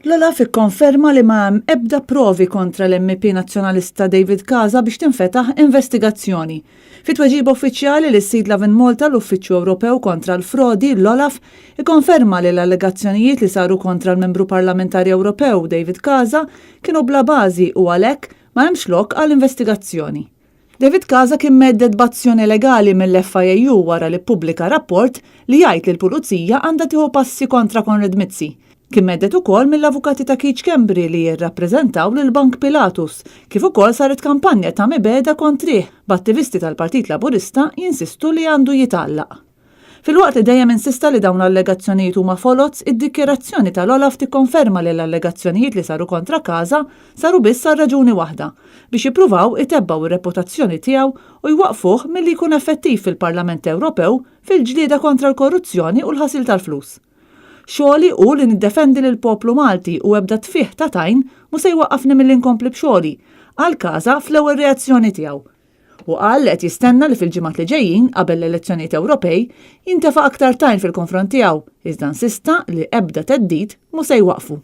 L-Olaf ikkonferma li ma hemm ebda provi kontra l-MEP Nazzjonalista David Casa biex tinfetaħ investigazzjoni. Fi tweġiba uffiċjali lis-sit Lovin Malta l-Uffiċċju Ewropew kontra l-Frodi, l-Olaf, ikkonferma li l-allegazzjonijiet li saru kontra l-Membru Parlamentari Ewropew David Casa kienu bla bażi u għalhekk ma hemmx lok għal investigazzjoni. David Casa kien mhedded b'azzjoni legali mill-FIAU wara li ppubblika rapport li jgħid li l-Pulizija għandha tieħu passi kontra Konrad Mizzi. Kien mhedded ukoll mill-avukati ta' Keith Schembri li jirrappreżentaw lill-Bank Pilatus, kif ukoll saret kampanja ta' mibegħda kontrih b'attivisti tal-Partit Laburista jinsistu li għandu jitgħallaq. Filwaqt li dejjem insista li dawn l-allegazzjonijiet huma foloz, id-dikjarazzjoni tal-Olaf tikkonferma li l-allegazzjonijiet li saru kontra Casa saru biss għal raġuni waħda, biex jippruvaw itebbgħu r-reputazzjoni tiegħu u jwaqqfuh milli jkun effettiv fil-Parlament Ewropew fil-ġlieda kontra l-korruzzjoni u l-ħasil tal-flus. Xogħli hu li niddefendi lill-poplu Malti u ebda tfigħ ta' tajn mhu se jwaqqafni milli nkompli b'xogħli, qal Casa fl-ewwel reazzjoni tiegħu. Hu qal li qed jistenna li fil-ġimgħat li ġejjin, qabel l-elezzjonijiet Ewropej, jintefa' aktar tajn fil-konfront tiegħu, iżda insista li ebda theddid mhu se jwaqqfu.